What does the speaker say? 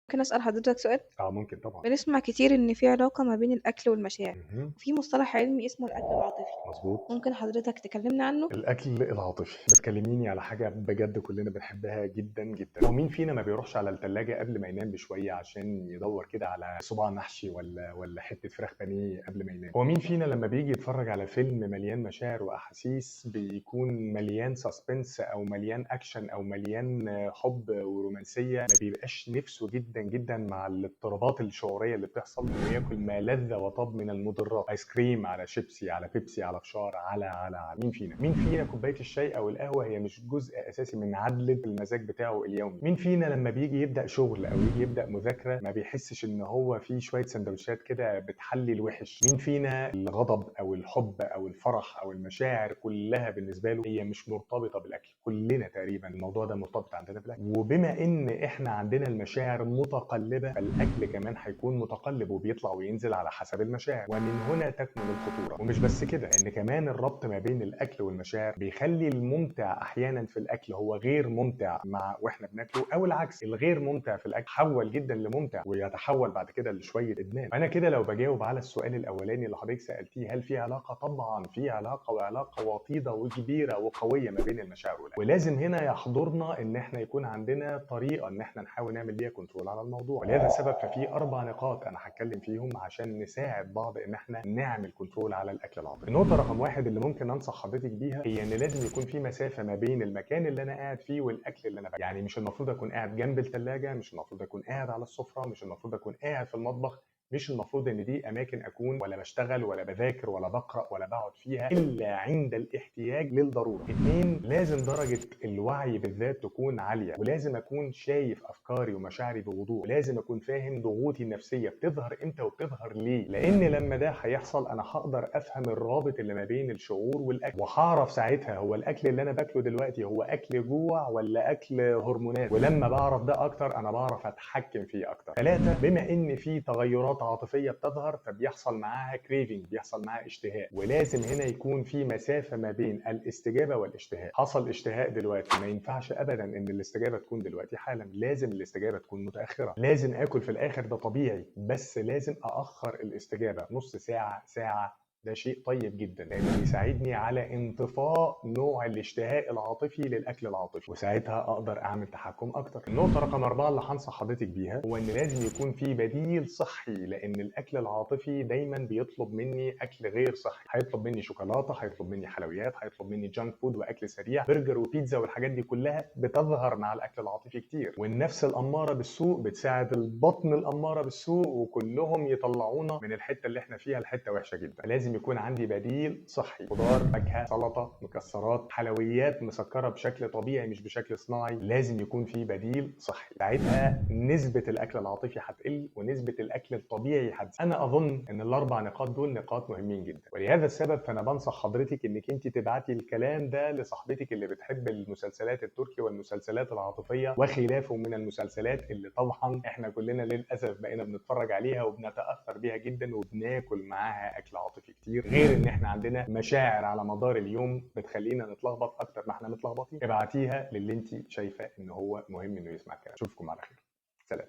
ممكن أسأل حضرتك سؤال؟ آه ممكن طبعًا. بنسمع كتير إن في علاقة ما بين الأكل والمشاعر، اهم. وفي مصطلح علمي اسمه الأكل العاطفي. مضبوط. ممكن حضرتك تكلمنا عنه؟ الأكل العاطفي، بتكلميني على حاجة بجد كلنا بنحبها جدًا، جدًا. هو مين فينا ما بيروحش على التلاجة قبل ما ينام بشوية عشان يدوّر كده على صباع محشي والّا حتة فراخ بانيه قبل ما ينام؟ هو مين فينا لما بييجي يتفرج على فيلم مليان مشاعر وأحاسيس بيكون مليان suspense أو مليان action أو مليان حب ورومانسية، ما بيبقاش نِفسه جدًا، جدًا مع الاضطرابات الشعورية اللي بتحصل إنه ياكل ما لذ وطاب من المضرات، آيس كريم على شيبسي على بيبسي على فشار على على على. مين فينا؟ مين فينا كوباية الشاي أو القهوة هي مش جزء أساسي من عدلة المزاج بتاعه اليومي؟ مين فينا لما بييجي يبدأ شغل أو ييجي يبدأ مذاكرة ما بيحسش إن هو في شوية سندوتشات كده بتحلي الوحش؟ مين فينا الغضب أو الحب أو الفرح أو المشاعر كلها بالنسبة له هي مش مرتبطة بالأكل؟ كلنا تقريبا الموضوع ده مرتبط عندنا بالأكل. وبما إن إحنا عندنا المشاعر متقلبة، فالأكل كمان هيكون متقلب وبيطلع وينزل على حسب المشاعر، ومن هنا تكمن الخطورة. ومش بس كده، لأن كمان الربط ما بين الأكل والمشاعر بيخلي الممتع أحيانا في الأكل هو غير ممتع مع وإحنا بناكله، أو العكس، الغير ممتع في الأكل حول جدا لممتع ويتحول بعد كده لشوية إدمان. فأنا كده لو بجاوب على السؤال الأولاني اللي حضرتك سألتيه، هل في علاقة؟ طبعا في علاقة، وعلاقة وطيدة وكبيرة وقوية ما بين المشاعر والأكل. ولازم هنا يحضرنا إن إحنا يكون عندنا طريقة إن إحنا نحاول نعمل بيها control على الموضوع. ولهذا السبب ففي 4 نقاط أنا هتكلم فيهم عشان نساعد بعض إن إحنا نعمل control على الأكل العاطفي. النقطة رقم 1 اللي ممكن أنصح حضرتك بيها هي إن لازم يكون في مسافة ما بين المكان اللي أنا قاعد فيه والأكل اللي أنا باكله. يعني مش المفروض أكون قاعد جنب الثلاجة، مش المفروض أكون قاعد على السفرة، مش المفروض أكون قاعد في المطبخ، مش المفروض ان دي اماكن اكون ولا بشتغل ولا بذاكر ولا بقرا ولا بقعد فيها الا عند الاحتياج للضرورة. 2، لازم درجه الوعي بالذات تكون عالية، ولازم اكون شايف افكاري ومشاعري بوضوح، ولازم اكون فاهم ضغوطي النفسية بتظهر امتى وبتظهر ليه، لان لما ده هيحصل انا هقدر افهم الرابط اللي ما بين الشعور والاكل، وهعرف ساعتها هو الاكل اللي انا باكله دلوقتي هو اكل جوع ولا اكل هرمونات، ولما بعرف ده اكتر انا بعرف اتحكم فيه اكتر. 3، بما ان في تغيرات عاطفية بتظهر فبيحصل معاها craving، بيحصل معاها اشتهاء، ولازم هنا يكون في مسافة ما بين الاستجابة والاشتهاء. حصل اشتهاء دلوقتي، ما ينفعش ابدا ان الاستجابة تكون دلوقتي حالا، لازم الاستجابة تكون متأخرة، لازم اكل في الاخر ده طبيعي، بس لازم اأخر الاستجابة نص ساعة ساعة، ده شيء طيب جدا لانه بيساعدني على انطفاء نوع الاشتهاء العاطفي للاكل العاطفي، وساعتها اقدر اعمل تحكم اكتر. النقطة رقم 4 اللي هنصح حضرتك بيها هو ان لازم يكون في بديل صحي، لان الاكل العاطفي دايما بيطلب مني اكل غير صحي، هيطلب مني شوكولاتة، هيطلب مني حلويات، هيطلب مني junk food واكل سريع، برجر وبيتزا والحاجات دي كلها بتظهر مع الاكل العاطفي كتير. والنفس الامارة بالسوء بتساعد البطن الامارة بالسوء، وكلهم يطلعونا من الحتة اللي احنا فيها لحته وحشة جدا. لازم يكون عندي بديل صحي، خضار، فاكهة، سلطة، مكسرات، حلويات مسكره بشكل طبيعي مش بشكل صناعي، لازم يكون في بديل صحي. ساعتها نسبه الاكل العاطفي هتقل ونسبه الاكل الطبيعي هتزيد. انا اظن ان ال4 نقاط دول نقاط مهمين جدا، ولهذا السبب فانا بنصح حضرتك انك انت تبعتي الكلام ده لصاحبتك اللي بتحب المسلسلات التركي والمسلسلات العاطفية وخلافه من المسلسلات اللي طبعا احنا كلنا للاسف بقينا بنتفرج عليها وبنتاثر بيها جدا وبناكل معاها اكل عاطفي كتير، غير ان احنا عندنا مشاعر على مدار اليوم بتخلينا نتلخبط اكتر ما احنا متلخبطين. ابعتيها للي انت شايفه ان هو مهم انه يسمع الكلام. اشوفكم على خير، سلام.